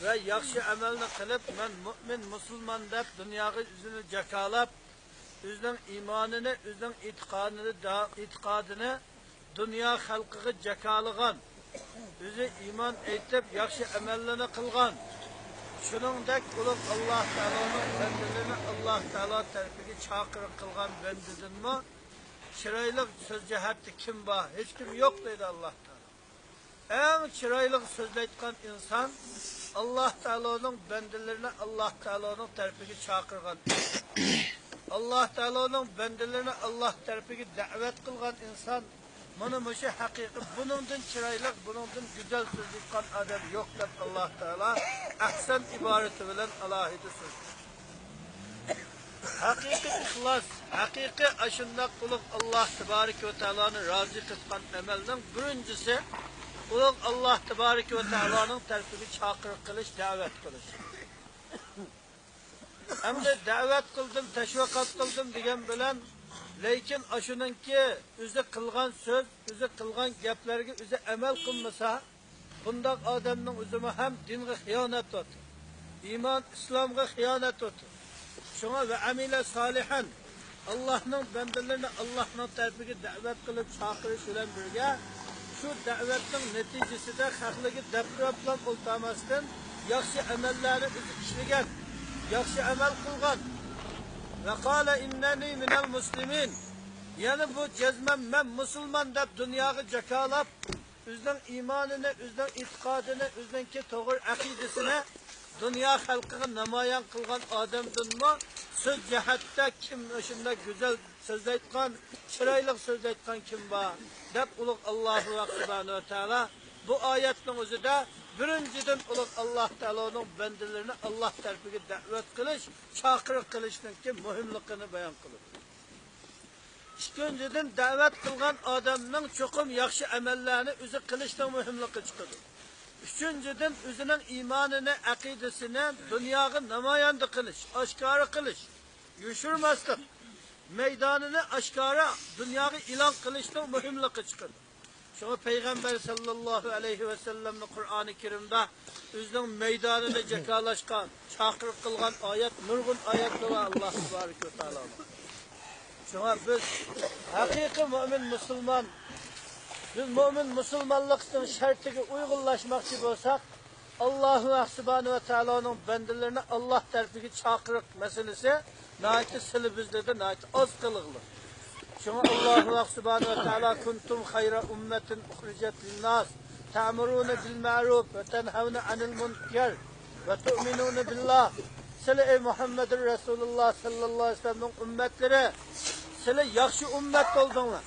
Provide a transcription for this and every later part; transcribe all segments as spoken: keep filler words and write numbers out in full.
ۋە ياخشى ئەمەلنى قىلىپ، مەن مۇئمىن، مۇسۇلمان دەپ دۇنياغا ئۆزىنى جاكالاپ، ئۆزىنىڭ ئىمانىنى، ئۆزىنىڭ ئېتىقادىنى، ئېتىقادىنى دۇنيا خەلقىگە جاكالىغان، ئۆزى ئىمان ئېيتىپ، ياخشى ئەمەللەرنى قىلغان، شۇنىڭدەك ئۇلۇغ ئاللاھ تائالانىڭ بەندىلىرىنى ئاللاھ تائالا تەرىپىگە چاقىرىق قىلغان بەندىدىنمۇ چىرايلىق سۆز جەھەتتە كىم بار؟ ھېچكىم يوق، دەيدۇ ئاللاھ تائالا. ئەڭ چىرايلىق سۆزلەيدىغان ئىنسان، ئاللاھ تائالانىڭ بەندىلىرىنى ئاللاھ تائالانىڭ تەرىپىگە چاقىرغان ئىنسان، ئاللاھ تائالانىڭ بەندىلىرىنى ئاللاھ تەرىپىگە دەۋەت قىلغان ئىنسان، مانا مۇشۇ ھەقىقىي، بۇنىڭدىن چىرايلىق، بۇنىڭدىن گۈزەل سۆزلەيدىغان ئادەم يوق، دەپ ئاللاھ تائالا ئەھسەن ئىبارىتى بىلەن ئالاھىدە سۆزلىدى. ھەقىقىي ئىخلاس، ھەقىقىي ئاشۇنداق ئۇلۇغ ئاللاھ تەبارەك ۋە تائالانى رازى قىلىدىغان ئەمەلنىڭ بىرىنچىسى، ئۇلۇغ ئاللاھ تەبارەك ۋە تائالانىڭ تەرىپىگە چاقىرىق قىلىش، دەۋەت قىلىش. ئەمدى دەۋەت قىلدىم، تەشۋىقات قىلدىم دېگەن بىلەن، لېكىن ئاشۇنىڭكى ئۆزى قىلغان سۆز، ئۆزى قىلغان گەپلەرگە ئۆزى ئەمەل قىلمىسا، بۇنداق ئادەمنىڭ ئۆزىمۇ ھەم دىنغا خىيانەت ئەتىدۇ، ئىمان ئىسلامغا خىيانەت ئەتىدۇ. شۇڭا ۋە ئەمىلە سالىھەن، ئاللاھنىڭ بەندىلىرىنى ئاللاھنىڭ تەرىپىگە دەۋەت قىلىپ چاقىرىش بىلەن بىرگە، شۇ دەۋەتنىڭ نەتىجىسىدە خەقلىكى دەپ تۇرۇپ بىلەن ئولتۇرماستىن، ياخشى ئەمەللەرنى ئۆزى ئىشلىگەن، ياخشى ئەمەل قىلغان. ۋە قالە ئىننەنى مىنەل مۇسلىمىن. يەنە بۇ جەزمەن مەن مۇسۇلمان دەپ دۇنياغا جاكالاپ، ئۆزىنىڭ ئىمانىنى، ئۆزىنىڭ ئېتىقادىنى، ئۆزىنىڭكى توغرا ئەقىدىسىنى دۇنيا خەلقىگە نامايان قىلغان ئادەمدىنمۇ سۆز جەھەتتە كىم شۇنداق گۈزەل سۆزلەيدىغان، چىرايلىق سۆزلەيدىغان كىم بار؟ دەپ ئۇلۇغ ئاللاھۇ ھەق سۇبھانەھۇ ۋە تائالا بۇ ئايەتنىڭ ئۆزىدە بىرىنچىدىن ئۇلۇغ ئاللاھ تائالانىڭ بەندىلىرىنى ئاللاھ تەرىپىگە دەۋەت قىلىش، چاقىرىق قىلىشنىڭكى مۇھىملىقىنى بايان قىلىدۇ. ئىككىنچىدىن، دەۋەت قىلغان ئادەمنىڭ چوقۇم ياخشى ئەمەللەرنى ئۆزى قىلىشنىڭ مۇھىملىقى چىقىدۇ. ئۈچىنچىدىن، ئۆزىنىڭ ئىمانىنى، ئەقىدىسىنى دۇنياغا نامايان قىلىش، ئاشكارا قىلىش، يوشۇرماسلىق، مەيدانىنى ئاشكارا دۇنياغا ئېلان قىلىشنىڭ مۇھىملىقى چىقىدۇ. شۇڭا پەيغەمبەر ساللاللاھۇ ئەلەيھى ۋەسەللەمنى قۇرئانى كەرىمدە ئۆزىنىڭ مەيدانىنى جاكارلاشقان، چاقىرىق قىلغان ئايەت، نۇرغۇن ئايەتلەر بار ئاللاھ تەبارەك ۋە تائالا. شۇڭا بىز ھەقىقىي مۇئمىن مۇسۇلمان، بىز مۇئمىن مۇسۇلمانلىقنىڭ شەرتىگە ئۇيغۇنلاشماقچى بولساق، ئاللاھۇ ھەق سۇبھانەھۇ ۋە تائالانىڭ بەندىلىرىنى ئاللاھ تەرىپىگە چاقىرىق مەسىلىسى ناھايىتى سىلى بىزلەردە ناھايىتى ئاز قىلىقلىق. شۇڭا ئاللاھۇ ھەق سۇبھانەھۇ ۋە تائالا، كۇنتۇم خەيرە ئۇممەتىن ئۇخرىجەت لىنناس تەئمۇرۇنە بىل مەرۇف ۋە تەنھەۋنە ئەنىل مۇنكەر ۋە تۇئمىنۇنە بىللاھ. سىلى، ئەي مۇھەممەدۇر رەسۇلۇللاھ ساللاللاھۇ ئەلەيھى ۋەسەللەمنىڭ ئۈممەتلىرى، سىلى ياخشى ئۈممەت بولدۇڭلار.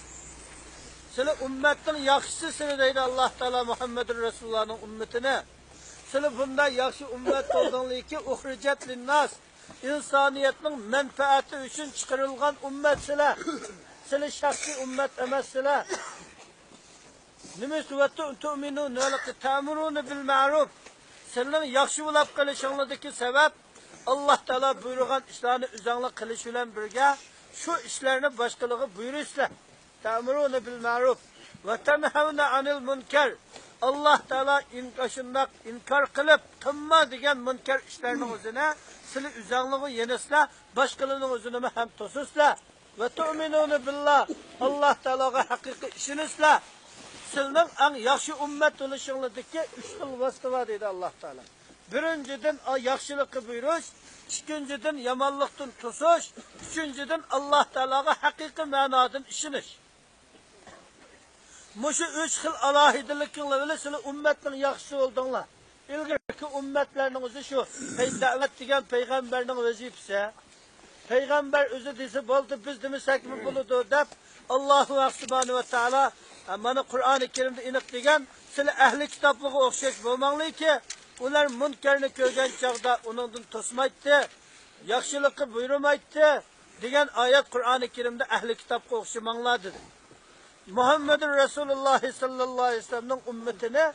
سىلى ئۈممەتنىڭ ياخشىسى سىلى، دەيدۇ ئاللاھ تائالا مۇھەممەدۇر رەسۇلۇللاھنىڭ ئۈممىتىنى. سىلى بۇنداق ياخشى ئۈممەت بولدۇڭلاركى، ئۇخرىجەت لىنناس، ئىنسانىيەتنىڭ مەنپەئەتى ئۈچۈن چىقىرىلغان ئۈممەت سىلەر. سىلى شەخسىي ئۈممەت ئەمەس سىلەر. نېمىسى ۋە تۇ-، تۇئمىنۇ، نۆلىقى تەئمۇرۇنە بىل مەرۇف. سىلىنىڭ ياخشى بولاپ قېلىشىڭلاردىكى سەۋەب، ئاللاھ تائالا بۇيرۇغان ئىشلارنى ئۆزەڭلار قىلىش بىلەن بىرگە، شۇ ئىشلارنى باشقىلارغا بۇيرۇيسىلەر. تەئمۇرۇنە بىل مەرۇف ۋە تەنھەۋنە ئەنىل مۇنكەر. ئاللاھ تائالا ئىن-، شۇنداق ئىنكار قىلىپ، قىلما دېگەن مۇنكەر ئىشلارنىڭ ئۆزىنى سىلى ئۆزەڭلىرىغا يېنىسىلەر، باشقىلارنىڭ ئۆزىنىمۇ ھەم توسىسىلەر. ۋە تۇئمىنۇنە بىللاھ، ئاللاھ تائالاغا ھەقىقىي ئىشىنىسىلەر. سىلىنىڭ ئەڭ ياخشى ئۈممەت بولۇشۇڭلاردىكى ئۈچ خىل ۋاسىتە بار، دەيدۇ ئاللاھ تائالا. بىرىنچىدىن، ئا، ياخشىلىققا بۇيرۇش، ئىككىنچىدىن، يامانلىقتىن توسۇش، ئۈچىنچىدىن، ئاللاھ تائالاغا ھەقىقىي مەنادىن ئىشىنىش. مۇشۇ ئۈچ خىل ئالاھىدىلىكىڭلار بىلەن سىلەر ئۈممەتنىڭ ياخشىسى بولدۇڭلار. ئىلگىرىكى ئۈممەتلەرنىڭ ئۆزى شۇ. ھەي، دەۋەت دېگەن پەيغەمبەرنىڭ ۋەزىپىسى. پەيغەمبەر ئۆزى دېسە بولدى، بىز دېمىسەكمۇ بولىدۇ دەپ، ئاللاھۇ ھەق سۇبھانەھۇ ۋە تائالا مانا قۇرئانى كەرىمدە ئېنىق دېگەن، سىلەر ئەھلى كىتابلارغا ئوخشاش بولماڭلاركى، ئۇلار مۇنكەرنى كۆرگەن چاغدا ئۇنىڭدىن توسمايتتى، ياخشىلىققا بۇيرۇمايتتى دېگەن ئايەت قۇرئانى كەرىمدە ئەھلى كىتابقا ئوخشىماڭلار دېدى. مۇھەممەدۇر رەسۇلۇللاھ ساللاللاھۇ ئەلەيھى ۋەسەللەمنىڭ ئۈممىتىنى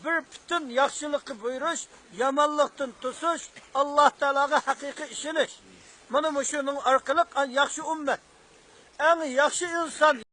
بىر پۈتۈن ياخشىلىققا بۇيرۇش، يامانلىقتىن توسۇش، ئاللاھ تائالاغا ھەقىقىي ئىشىنىش. مانا مۇشۇنىڭ ئارقىلىق ئەڭ ياخشى ئۈممەت، ئەڭ ياخشى ئىنسان.